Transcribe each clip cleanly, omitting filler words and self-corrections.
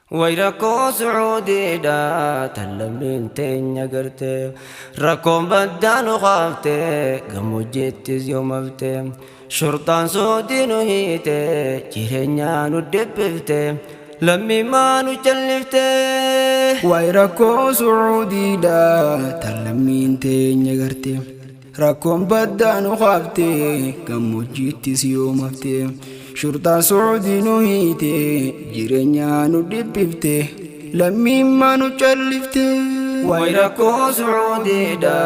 Way rakkoo Sucuudiidha tan lammiin teenya garte, rakkoon baddaa nu kaafte, gammoojjiittis yoomafte, shurxaan Suudii nu hiite, jireenyaa nu dhiphifte, lammii nu callifte. Waay rakkoo Sucuudiidha tan lammiin teenya garte, rakkoon baddaa nu kaafte, gammoojjiittis yoomafte, shurxaan Sucuudii nu hiite, jireenyaa nu dhiphifte, lammii nu callifte. Waay rakkoo Sucuudiidha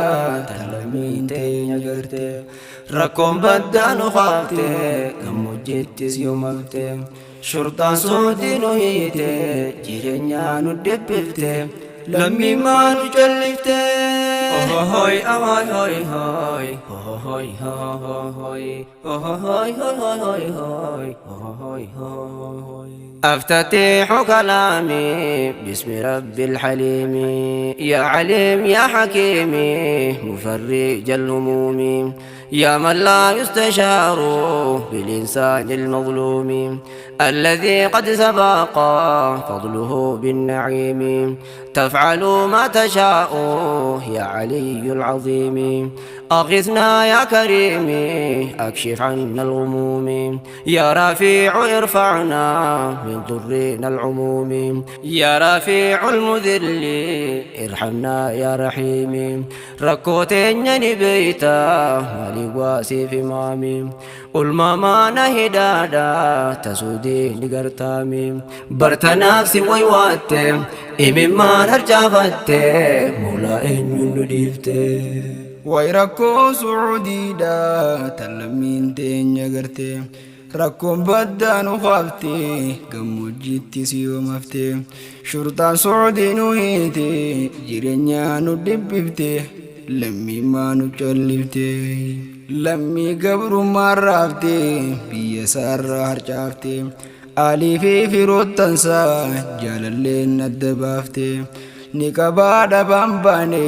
tan lammiin teenya garte, rakkoon baddaa nu kaafte, gammoojjiittis yoomafte, shurxaan Suudii nu hiite, jireenyaa nu dhiphifte, lammii nu callifte. Hoy ahoy hoy hoy hoy hoy hoy hoy hoy hoy hoy hoy. أفتتح كلامي باسم رب الحليم، يا عليم يا حكيم مفرج الهموم، يا من لا يستشار بالإنسان المظلوم، الذي قد سبق فضله بالنعيم، تفعل ما تشاء يا علي العظيم، أغثنا يا كريم أكشف عنا الغموم، يا رفيع ارفعنا من ضرنا العموم، يا رفيع المذل ارحمنا يا رحيم، ركوتين بيتا مالي واسي في مامي، ulmaamaana hidhaadha tasuudii ni gartaami, bartanaaf si waywaatte, imimmaan harcaafatte, moolaa eenyuun nu dhiifte. Waay rakkoo Sucuudiidha tan lammiin teenya garte, rakkoon baddaa nu kaafte, gammoojjiittis yoomafte, shurxaan Sucuudii nu hiite, jireenyaa nu dhiphifte, lammii nu callifte. Lammii gabrummaa raafte, biyya isaarraa harcaafte, aalii fi firoottansaa jaalalleen adda baafte, ni qabaa dhabaan baane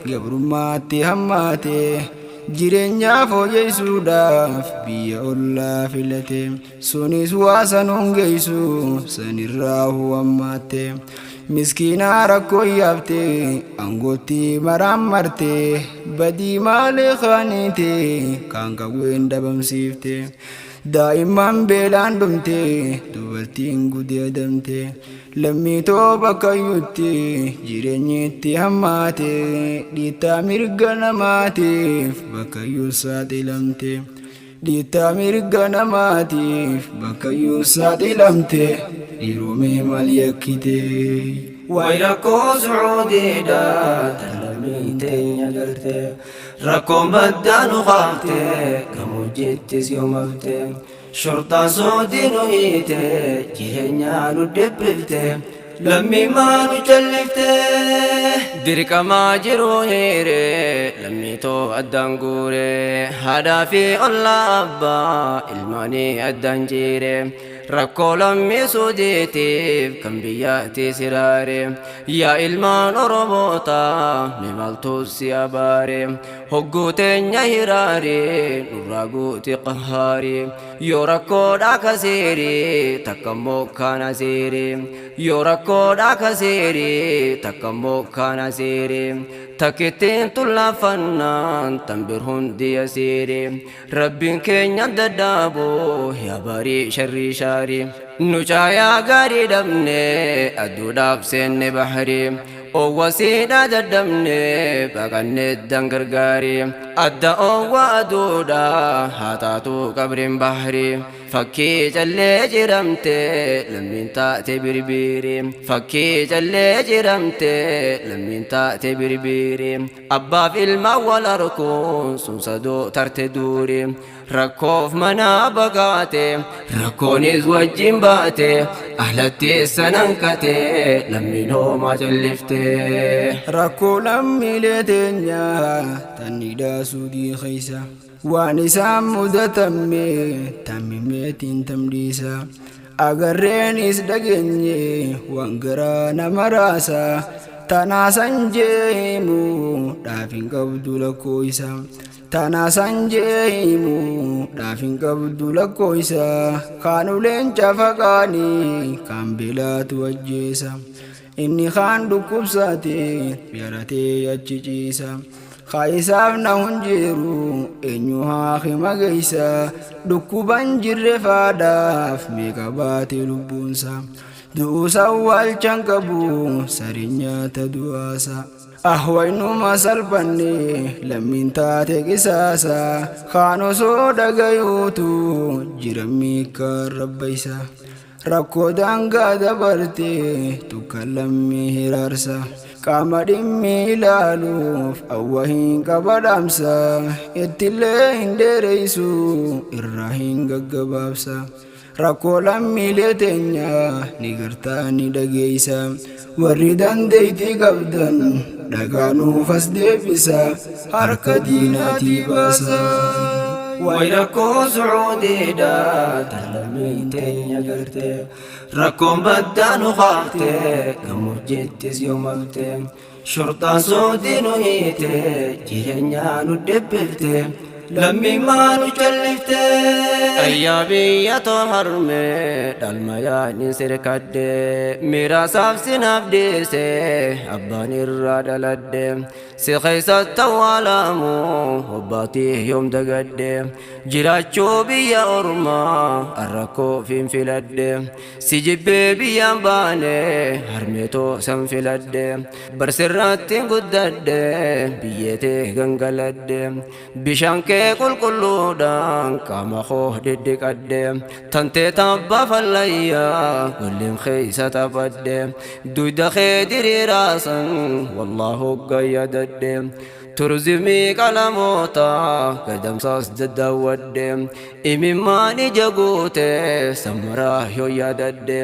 gabrummaatti hammaate, jireenyaa fooyyessuudhaaf biyya ollaa filate, sunis waa sanuun geessu sanirraa huwammaatte, miskiinaa rakkoo yaafte, aangootti maraan marte, badii maalee kaaniite, kaan qawween dhabamsiifte, daa'imman beelaan dhumte, dubartiin gudeedamte, lammiitoo bakkayyutti jireenyi itti hammaate, dhiittaa mirga namaatiif bakkayyuu saaxilamte, dhiittaa mirga namaatiif bakkayyuu saaxilamte, dhiiromee maal yakkite? Waay rakkoo Sucuudiidha tan lammiin teenya garte, rakkoon baddaa nu kaafte, gammoojjittis yoomafte, shurxaan Suudii nu hiite, jireenyaa nu dhiphifte, lammii nu callifte. Dirqamaa jiru hiire lammiitoo addaan guure, haadhaa fi ollaa abbaa ilmaanii addaan jiire, rakkoo lammii Suudiitiif kan biyyaatti siraare, yaa ilmaan Oromoota mi maaltu si abaare? Hogguu teenya hiraare nurraa guuti qahhaari, yoo rakkoodha kasiiri takka immoo kana seeri, yoo rakkoodha kasiiri takka immoo kana seeri, takkittiin tullaafannaan tan bir hundi yasiiri, rabbiin keenya daddaabu yaa barii sharrii shaarii, nu caayaa gaarii dhabne aduudhaaf seenne bahrii, owwasiidha daddabne baqanne dangargaari, adda owwa aduudha haa taatu qabriin bahrii, fakkii callee jiramte lammiin taate birbiiri, fakkii callee jiramte lammiin taate birbiiri, abbaaf ilma wal arkuun sun sadoo tarte duuri, rakkoof manaa baqaate, rakkoonis wajjin baate, ahlatti sanankate, lammiin hoomaa callifte. Rakkoo lammiilee teenyaa tannidhaa Suudii keessa waan isaan mudatame tammimeetiin tamdhiisa, agarreenis dhageenye waan garaa nama raasa, tanaasan jeemu dhaafin qabdu lakkoo isa. Tana san jee himu dhaaf hin qabdu lakkooysa. Kaan uleen cafaqaanii kaan beelaatu ajjeesa. Inni kaan dhukkubsate yaratee achi ciisa. Haa isaaf na hin jiru eenyu haa hima geessa. Dhukkuban jirre faadhaaf meeqa baate lubbuunsa. Du'uusa awwaalchan qabu sariin nyaata du'aasa. Ahwaynuma salphanne lammiin taate qisaasa. Kaan osoo dhagayuutu jira miikaan rabbaysa. Rakkoo daangaa dabarte tukka lammii hiraarsa. Qaama dhimmi ilaaluuf awwa hin qaba dhaamsa. Ittillee hin dheereysu irraa hin gaggabaabsa. Rakkoo lammiilee teenya ni gartaa ni dhageeysa. Warri dandeeytii qabdan dhagaa nuuf as deebisa. Harka diinaatii baasa. Way rakkoo Sucuudiidha tan lammiin teenya garte. Rakkoon baddaa nu kaafte gammoojjittis yoo mafte. Shurxaan Suudii nu hiite jireenyaa nu dhibbifte. Lammimmaa nu callifte. Ayyaa biyya too harmee dhalma yaadni sirkadde. Miraasaaf sinaaf dhiise abbaan irraa dhaladhe. Si keessatti awwaalamu obbaatii yoom dagadhe. Jiraachuu biyya ormaa rakkoo fin filadhe. Si jibbee biyyaan baane harmeetoo san filadhe. Barsirratti guddadhe biyyeetee gangaladhe. Bishaan kee qulqulluudhaan qaama koo dhidhiqadhe. Tantee tabba fallayyaa golleen keessa taphadhe. Duyda kee diriiraasan wallaahu gayyadadhe. Turizimii qalamoota gadamsaas daddaawwadhe. Imimmaan ija guute sammaraa yoo yaadadhe.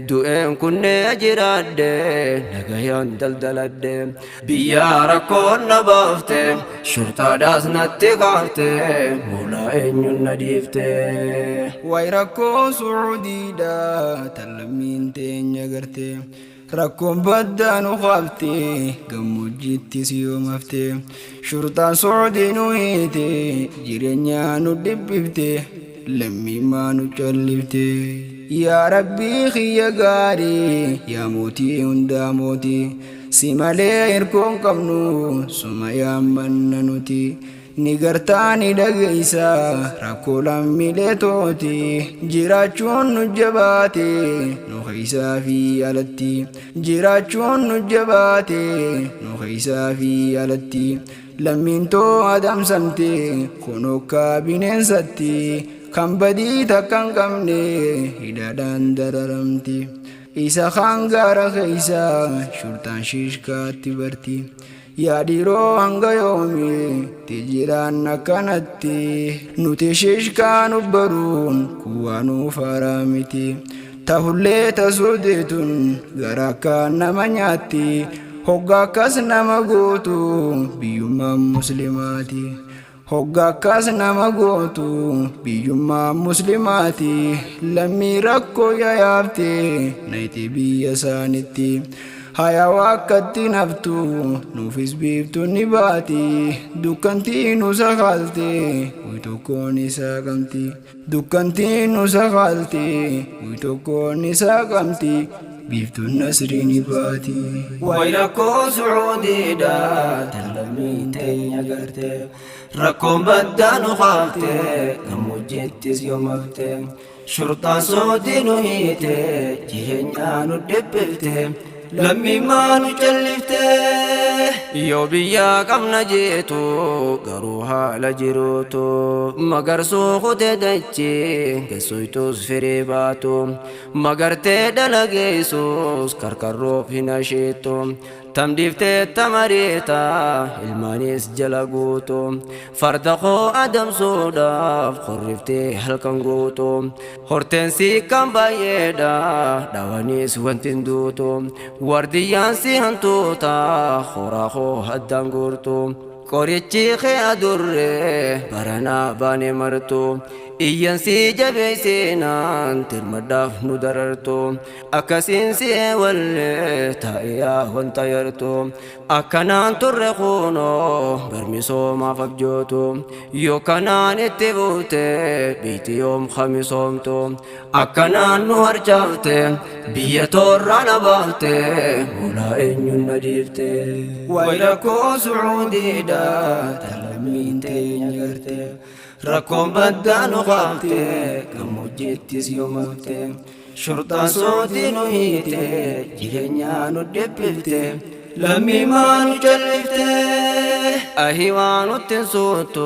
Du'een kunnee jiraadhe nagayaan daldaladhe. Biyya rakkoon na baafte shurxaadhaas natti kaafte moolaa eenyuun na dhiifte. Way rakkoo Sucuudiidha tan lammiin teenya garte. Rakkoon baddaa nu kaafte gammoojjittis yoo mafte. Shurxaan Sucuudii nu hiite jireenya nu dhibbifte. Lammimmaa nu callifte. Yaa Rabbii kiyya gaarii yaa mootii hundaa mootii. Si malee hirkoon qabnu suma yaammanna nuti. Ni gartaa ni dhageessa rakkoo lammiilee tooti. Jiraachuun nu jabaate nu keessaa fi alatti. Jiraachuun nu jabaate nu keessaa fi alatti. Lammiin too adamsamte kun hokkaa bineensatti. Kan badii takka hin qabne hidhaadhaan dararamti. Isa kaan gaara keessa shurxaan shiishkaatti barti. Yaa dhiiroo hanga yoomi tijiraan akkanatti. Nuti shiishkaa nu baruun kuwaa nuuf haaraa miti. Tahullee tasuudeetun gara akka nama nyaatti. Hogga akkas nama gootu biyyummaan muslimaati. Hogga akkas nama gootu biyyummaa muslimaati. Lammii rakkoo yayaafte nayti biyya isaanitti. Hayaa akkatti naftu nuufis biiftuun ni baati. Dukkantii nu sakaalte guy tokkoon isaa qabdi. Dukkantii nu sakaalte guy tokkoon isaa qabdi. Biiftuun nasrii ni baati. Way rakkoo Sucuudiidha tan lammiin teenya garte. Rakkoon baddaa nu kaafte gammoojjittis yoo mafte. Shurxaan Suudii nu hiite jireenyaa nu dhibbifte. Lammimmaa nu callifte. Yoo biyya qabna jeetu garuu haala jiruutu. Magarsuu kutee dachee geessoytuus firii baatu. Magartee dalageessus karkarroof hin asheettu. Tamdiiftee tamareeta ilmaanis jala guutu. Farda koo adamsuudhaaf qorriftee halkan guutu. Horteensi kan baay'eedha dhawaniis wanti hin duutu. Wardiyyaan si hantuuta horaa koo addaan guurtu. Qorichi kee adurree baranaa baane martu. Iyyansii jabeessinaan tirmadhaaf nu darartu. Akkasiin si eewallee taa'iyaa wanta yartu. Akkanaan turre kunoo barmisoomaaf abjootu. Yoo kanaan itti buute biitti yoom kamisoomtu. Akkanaan nu harcaafte biyya toorraa na baafte mulaa eenyuun na dhiifte. Way rakkoo Sucuudiidha tan lammiin teenya garte. Rakkoon baddaa nu qaabte gammoojjittis yoom hafte. Shurxaan Suudii nu hiite jireenyaa nu dhiphifte. Lammii maa nu callifte? Ahi waa nutti hin suutu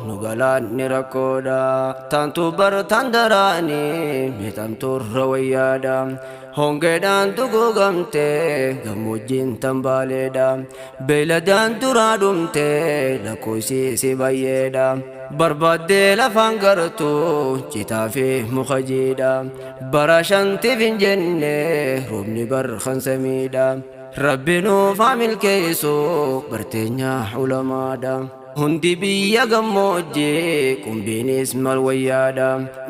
nu galaanni rakkoodha. Taantu bar taan daraani miidhamturra wayyaadha. Hongeedhaan duguugamte gammoojjiin tan baaleedha. Beeyladaan duraa dhumte lakkoofsi baay'eedha. Barbaaddee lafaan gartu citaa fi muka jiidha. Bara shantiif hin jenne roobni barkan samiidha. Rabbi nuuf haa milkeessu barteenya ulamaadha. Hundi biyya gammoojjii qumbiinis mal wayyaadha.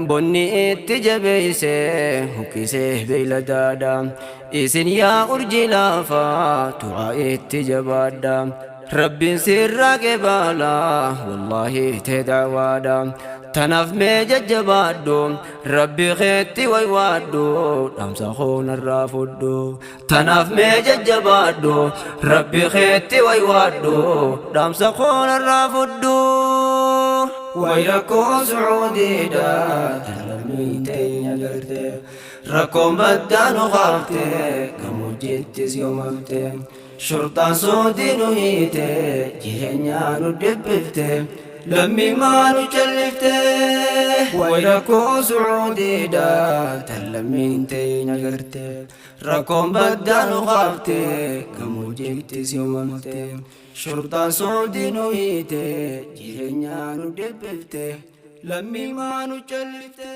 Bonni itti jabeesse huqqisee beeyladaadha. Isin yaa urjii lafaa tu'aa itti jabaadha. Rabbiin sirraa qebaala wallaahi tee da'waadha. Tanaaf mee jajjabaadhu rabbi keetti waywaadhu dhaamsa koonarraa fudhu. Tanaaf mee jajjabaadhu rabbi keetti waywaadhu dhaamsa koonarraa fudhu. Way rakkoo Sucuudiidha tan lammiin teenya garte. Rakkoon baddaa nu qaabte gammoojjittis yoom hafte. Shurxaan Suudii nu hiite jireenyaa nu dhiphifte. Lammii maa nu callifte? Way rakkoo Sucuudiidha tan lammiin teenya garte. Rakkoon baddaa nu qaabte gammoojjittis yoom hafte. Shurxaan Suudii nu hiite jireenyaa nu dhiphifte. Lammii maa nu callifte?